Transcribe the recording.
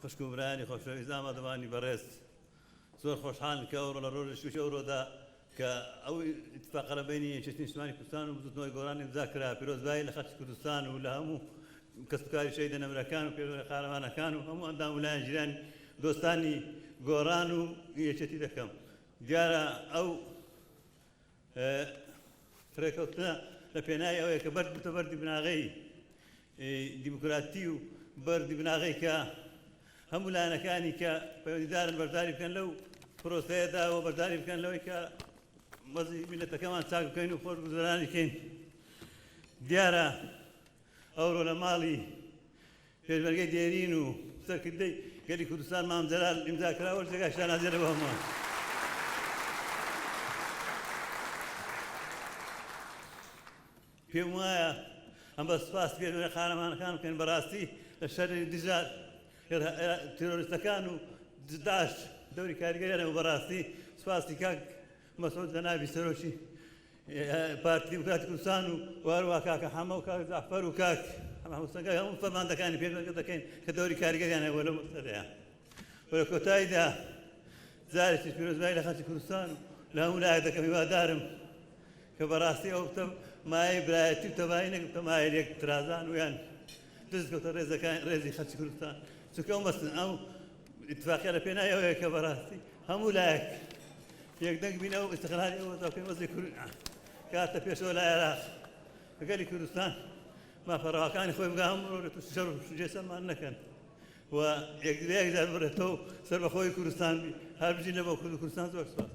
خوشک و برایانی خۆشەویست، ئامادەبووانی بەڕێز، زۆر خۆشحاڵین کە ئەوڕۆ لە ڕۆژێکی ئەوڕۆدا کە ئەو ئیتفاقە لە بەینی یەکێتی نیشتمانی کوردستان و بزووتنەوەی گۆڕان ئیمزا کرا، پیرۆزبایی لە خەڵکی کوردستان و لە هەموو کەسوکاری شەهیدە نەمرەکان و پێشمەرگە قارەمانەکان و هەموو ئەندام و لایەنگیرانی دۆستانی گۆڕان و یەکێتی دەکەم. دیارە ئەو ڕێکەوتنە لە پێناوی ئەوەیە کە بەرد بتە بەردی بناغەی دیموکراتی و بەردی بناغەی کە هەموو لایەنەکانی کە پەیوەندیدارن بەشداری بکەن لەو پرۆسەیەدا و بەشداری بکەن لەوەی کە وەزی میلەتەکەمان چاک بکەین و خۆش گوزەرانی بکەین. دیارە ئەوڕۆ لە ماڵی پێشمەرگەی دێرین و سەرکردەی گەلی کوردستان مام جەلال ئیمزا کراوە، جێگای شانازیە لە بۆ هەمووان. پێم وایە ئەم بە سوپاس پێشمەرگە قارەمانەکان بکەین، بەڕاستی لە شەڕی دژە تیرۆریستەکان و داعش دەوری کاریگەریان هەبوو. بەڕاستی سوپاسی کاک مەسعود جەنابی سەرۆکی پارتی دیموکراتی کوردستان و هەروەها کاکە حەمە و کاک جەعفەر و کاک محمود سەنگاوی هەموو فەرماندەکانی پێشمەرگە دەکەین کە دەوری کاریگەریان هەبووە لەو مەسەلەیە. و لە کۆتاییدا جارێکی پیرۆزبایی لە خەڵکی کوردستان و لە هەموو لایەک دەکەم. هیوادارم کە بەڕاستی ئەو بتە مایەی برایەتی و تەبایی نەک بتە مایەی لێک ترازان و یان دز کەوتە ڕێزەکان ڕێزی خەڵکی کوردستان، چونکە ئەو مەسن ئەو ئیتفاقیە لە پێناوی ئەوەیە کە بەڕاستی هەموو لایەک یەکدەنگ بین ئەو ئیستقلالی ئەو وەزا بکەین وەزی کورد کاتە پێشەوە لە عێراق گەلی کوردستان مافە ڕەواکانی خۆی بگا، هەموو ڕۆژێ تووشی شەڕ و جێسەرمان نەکەن و یەک لە یەک جار بڕێتەوە سەربەخۆی کوردستان بی. هەر بژین لە بۆ کورد و کوردستان. زۆر سوپاس.